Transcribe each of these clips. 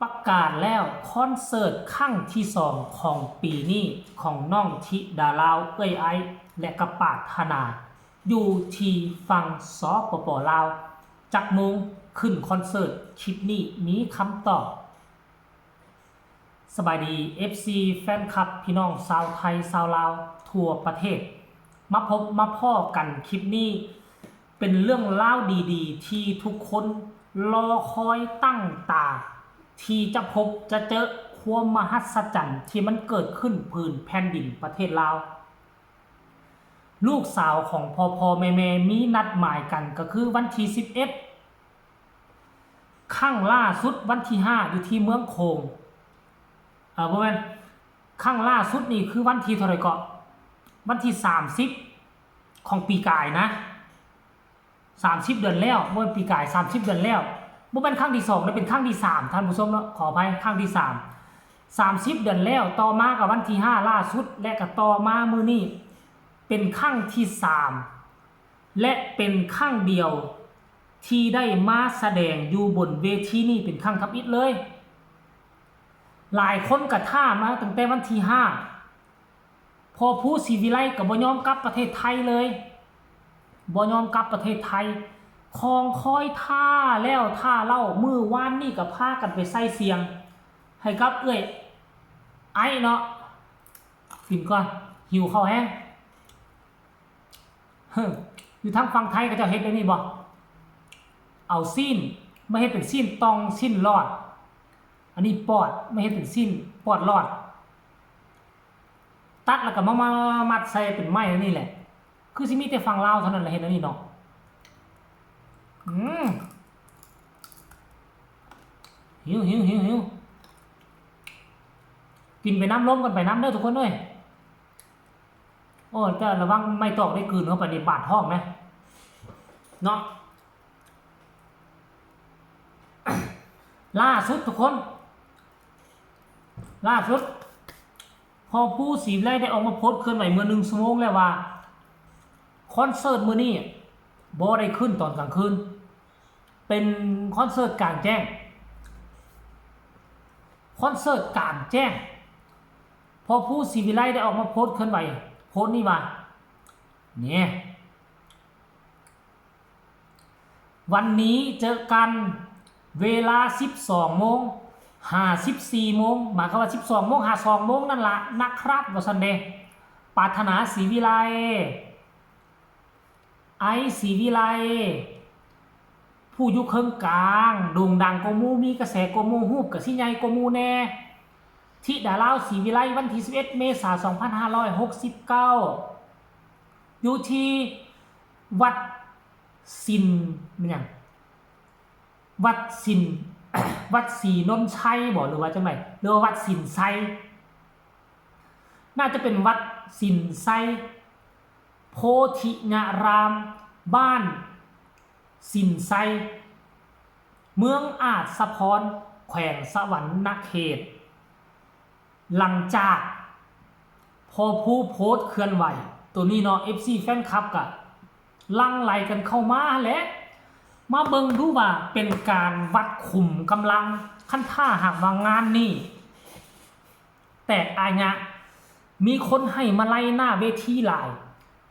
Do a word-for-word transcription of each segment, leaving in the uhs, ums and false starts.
ประกาศแล้วคอนเสิร์ตครั้งที่สองของปีนี้ของน้องธิดาลาวเอื้อยไอและกะปาดธนา อยู่ที่ฝั่งสปปลาว จักโมงขึ้นคอนเสิร์ต คลิปนี้มีคำตอบ สบายดี เอฟซี แฟนคลับพี่น้องชาวไทยชาวลาวทั่วประเทศ มาพบมาพ้อกันคลิปนี้ เป็นเรื่องราวดีๆ ที่ทุกคนรอคอยตั้งตา ที่จะพบจะเจอความมหัศจรรย์ที่มันเกิดขึ้นผืนแผ่นดินประเทศลาว ลูกสาวของพ่อพ่อแม่แม่มีนัดหมายกันก็คือวันที่สิบเอ็ด ครั้งล่าสุดวันที่ห้าอยู่ที่เมืองโขง เออบ่แม่น ครั้งล่าสุดนี่คือวันที่เท่าไหร่เกาะ วันที่สามสิบของปีกายนะ สามสิบเดือนแล้ว บ่แม่นปีกาย สามสิบเดือนแล้ว บ่แม่นครั้งที่สองนะ เป็นครั้งที่สาม ท่านผู้ชมเนาะ ขออภัย ครั้งที่สาม สามสิบเดือนแล้ว ต่อมากับวันที่ห้าล่าสุด และก็ต่อมามื้อนี้ เป็นครั้งที่สาม และเป็นครั้งเดียวที่ได้มาแสดงอยู่บนเวทีนี้เป็นครั้งทำอิฐเลย หลายคนก็ท่ามาตั้งแต่วันที่ห้า พ่อภูศรีวิไลก็บ่ยอมกลับประเทศไทยเลย บ่ยอมกลับประเทศไทย ของคอยท่าแล้วท่าเล่า มื้อวานนี่ก็พากันไปใส่เสียง ให้กับเอื้อยไอ้เนาะ กินก่อน หิวข้าวแฮง เฮ้อ อยู่ทางฝั่งไทยเขาเจ้าเฮ็ดแบบนี้บ่ เอาซี้นมาเฮ็ดเป็นซี้นต่องซี้นหลอด อันนี้ปอดมาเฮ็ดเป็นซี้นปอดหลอด ตัดแล้วก็มามามัดใส่เป็นไม้อันนี้แหละ คือสิมีแต่ฝั่งลาวเท่านั้นแหละเฮ็ดอันนี้เนาะ อืม หิวหิวหิวหิว กินไปนำ ลมกันไปนำเด้อทุกคนเอ้ย โอ้ แต่ระวังไม้ตอกได้กลืนเข้าไปในบาดท้องนะ เนาะ ล่าสุดทุกคน ล่าสุด พ่อภูศรีวิไลได้ออกมาโพสต์เคลื่อนไหวเมื่อหนึ่งชั่วโมงแล้วว่า คอนเสิร์ตมื้อนี้บ่ได้ขึ้นตอนกลางคืน เป็นคอนเสิร์ตกลางแจ้ง คอนเสิร์ตกลางแจ้ง พ่อภูศรีวิไลได้ออกมาโพสต์เคลื่อนไหว โพสต์นี่ว่า เนี่ย วันนี้เจอกันเวลา สิบสองโมง หา สิบสี่โมง หมายความว่า สิบสองโมง หา สองโมงนั่นละนะครับ ว่าซั่นเด้ ปาดธนา ศรีวิไล ไอ ศรีวิไล ผู้อยู่เคิงกลาง โด่งดังกว่าหมู่ มีกระแสกว่าหมู่ ฮูปก็สิใหญ่กว่าหมู่แน่ ธิดาลาว ศรีวิไล วันที่สิบเอ็ดเมษาสองพันห้าร้อยหกสิบเก้า อยู่ที่วัดสิน แม่นหยัง วัดสิน วัดศรีนนท์ชัยบ่ หรือว่าจังได หรือว่าวัดสินชัย น่าจะเป็นวัดสินชัย โพธิญาราม บ้านสินชัย เมืองอาจสะพร แขวงสะหวันนะเขต หลังจากพ่อภูโพสต์เคลื่อนไหว ตัวนี้เนาะ เอฟซี แฟนคลับก็หลั่งไหลกันเข้ามาแหละ มาเบิ่งดูว่าเป็นการวัดขุมกำลัง คันถ้าหากว่างานนี้แตกอาญะ มีคนให้มาลัยหน้าเวทีหลาย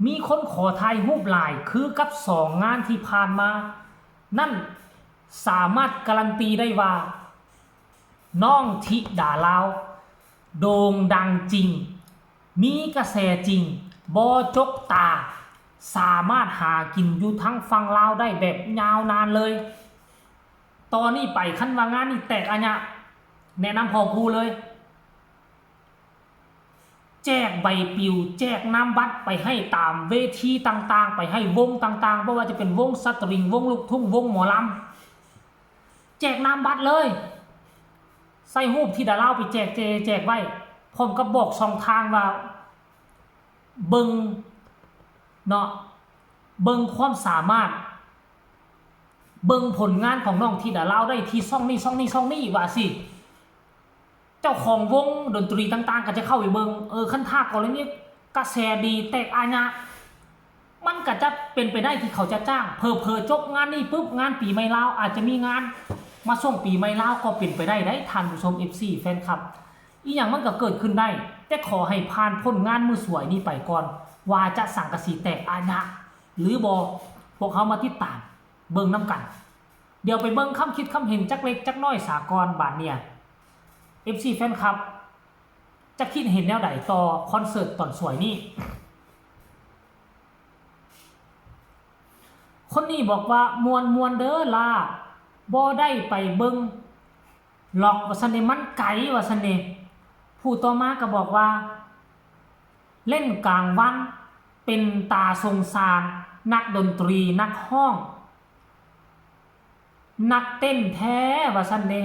มีคนขอถ่ายรูปหลาย คือกับสองงานที่ผ่านมา นั่นสามารถการันตีได้ว่า น้องธิดาลาว โด่งดังจริง มีกระแสจริง บ่จกตา สามารถหากินอยู่ทางฝั่งลาวได้แบบยาวนานเลย ต่อนี้ไปคันว่างานนี้แตกอาญะ แนะนำพ่อภูเลย แจกใบปลิว แจกนามบัตรไปให้ตามเวทีต่างๆ ไปให้วงต่างๆ บ่ว่าจะเป็นวงสตริง วงลูกทุ่ง วงหมอลำ แจกนามบัตรเลย ใส่รูปธิดาลาวไปแจก แจก แจกไว้ พร้อมกับบอกช่องทางว่า เบิ่งเนาะ เบิ่งความสามารถ เบิ่งผลงานของน้องธิดาลาวได้ที่ช่องนี้ ช่องนี้ ช่องนี้ ว่าสิ เจ้าของวงดนตรีต่างๆ ก็จะเข้าไปเบิ่ง เออ คันถ้ากรณีกระแสดีแตกอาญะ มันก็จะเป็นไปได้ที่เขาจะจ้าง เผลอๆ จบงานนี้ปุ๊บ งานปีใหม่ลาวอาจจะมีงาน มาช่วงปีใหม่ลาวก็เป็นไปได้ได้ท่านผู้ชม เอฟซี แฟนคลับ อีหยังมันก็เกิดขึ้นได้ แต่ขอให้ผ่านพ้นงานมื้อสวยนี้ไปก่อน ว่าจะสังกะสีแตกอะหยัง หรือบ่ พวกเฮามาติดตามเบิ่งนำกัน เดี๋ยวไปเบิ่งคำคิดคำเห็นจักเล็กจักน้อยสาก่อนบาดเนี่ย เอฟซี แฟนคลับ จะคิดเห็นแนวใดต่อคอนเสิร์ตตอนสวยนี้ คนนี้บอกว่ามวนมวนเด้อล่า บ่ได้ไปเบิ่งหรอกว่าซั่นเด้ มันไกลว่าซั่นเด้ ผู้ต่อมาก็บอกว่า เล่นกลางวันเป็นตาสงสารนักดนตรีนักฮ้อง นักเต้นแท้ว่าซั่นเด้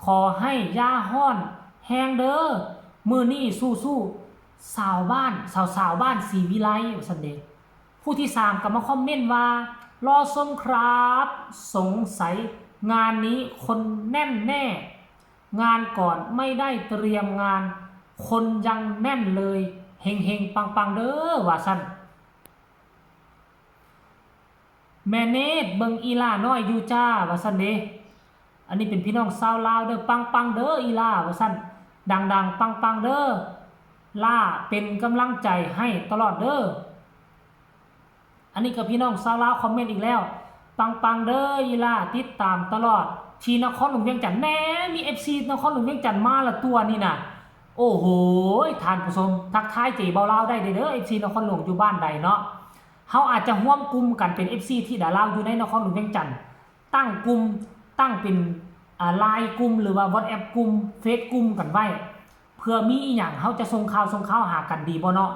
ขอให้อย่าฮ้อนแฮงเด้อ มื้อนี้สู้ๆ สาวบ้าน สาวๆ บ้านศรีวิไลว่าซั่นเด้ ผู้ที่สามก็มาคอมเมนต์ว่า รอชมครับ สงสัยงานนี้คนแน่นแน่ งานก่อนไม่ได้เตรียมงาน คนยังแน่นเลย เฮงๆ ปังๆ เด้อว่าซั่น แม่เนตรเบิ่งอีหล่าน้อยอยู่จ้าว่าซั่นเด้ อันนี้เป็นพี่น้องชาวลาวเด้อ ปังๆ เด้ออีหล่าว่าซั่น ดังๆ ปังๆ เด้อ ล่าเป็นกำลังใจให้ตลอดเด้อ อันนี้ก็พี่น้องชาวลาวคอมเมนต์อีกแล้ว ปังๆ เด้ออีหล่า ติดตามตลอด ที่นครหลวงเวียงจันทน์ แหม มี เอฟซี นครหลวงเวียงจันทน์มาละตัวนี่นะ โอ้โห ท่านผู้ชม ทักทายเจเบาลาวได้เด้อ เอฟซี นครหลวงอยู่บ้านใดเนาะ เฮาอาจจะรวมกลุ่มกันเป็น เอฟซี ที่ดาลาวอยู่ในนครหลวงเวียงจันทน์ ตั้งกลุ่ม ตั้งเป็น อ่า ไลน์กลุ่ม หรือว่า WhatsApp กลุ่ม เฟซกลุ่มกันไว้ เพื่อมีอีหยังเฮาจะส่งข่าวส่งข่าวหากันดีบ่เนาะ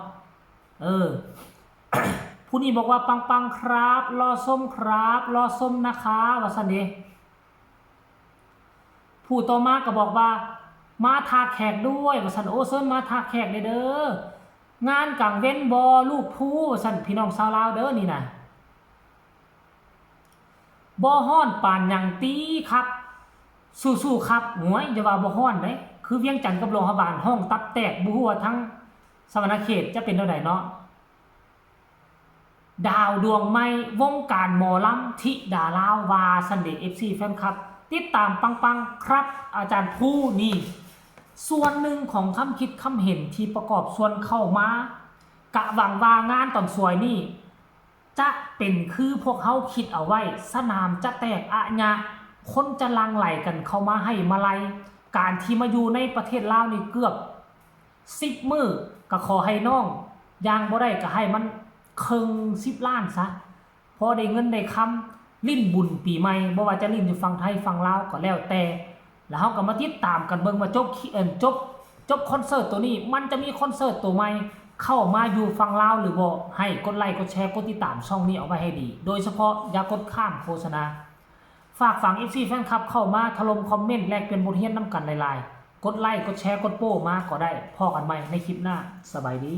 เออ ผู้นี้บอกว่าปังๆ ครับ รอชมครับ รอชมนะคะ ว่าซั่นเด้ ผู้ต่อมาก็บอกว่า มาท่าแขกด้วย ว่าซั่น โอ้ เชิญมาท่าแขกเด้อ งานกลางเว้นบ่ลูกผู้ ว่าซั่น พี่น้องชาวลาวเด้อนี่นะ บ่ฮ้อนปานหยังติครับ สู้ๆ ครับ โอ้ย อย่าว่าบ่ฮ้อนเด้ คือเวียงจันทน์กับหลวงพระบางฮ้องตับแตก บ่ฮู้ว่าทั้งสะหวันนะเขตจะเป็นแนวใดเนาะ ดาวดวงใหม่วงการหมอลำธิดาลาว ว่าซั่นเด้ เอฟซี แฟนคลับ ติดตามปังๆ ครับ อาจารย์ภูนี่ ส่วนหนึ่งของคำคิดคำเห็นที่ประกอบส่วนเข้ามา กะหวังว่างานตอนสวยนี่ จะเป็นคือพวกเฮาคิดเอาไว้ สนามจะแตกอะหยะ คนจะหลั่งไหลกันเข้ามาให้มาลัย การที่มาอยู่ในประเทศลาวนี่เกือบสิบมื้อ ก็ขอให้น้อง อย่างบ่ได้ก็ให้มันเคิ่งสิบล้านซะ พอได้เงินได้คำ ลิ้นบุญปีใหม่ บ่ว่าจะลิ้นอยู่ฝั่งไทยฝั่งลาวก็แล้วแต่ แล้วเฮาก็มาติดตามกันเบิ่งว่าจบคิ เอิ่น จบ จบคอนเสิร์ตตัวนี้ มันจะมีคอนเสิร์ตตัวใหม่เข้ามาอยู่ฝั่งลาวหรือบ่ ให้กดไลค์กดแชร์กดติดตามช่องนี้เอาไว้ให้ดี โดยเฉพาะอย่ากดข้ามโฆษณา ฝากฝัง เอฟซี แฟนคลับเข้ามาถล่มคอมเมนต์แลกเปลี่ยนบทเรียนนำกันหลายๆ กดไลค์กดแชร์กดโป้มาก็ได้ พ้อกันใหม่ในคลิปหน้า สบายดี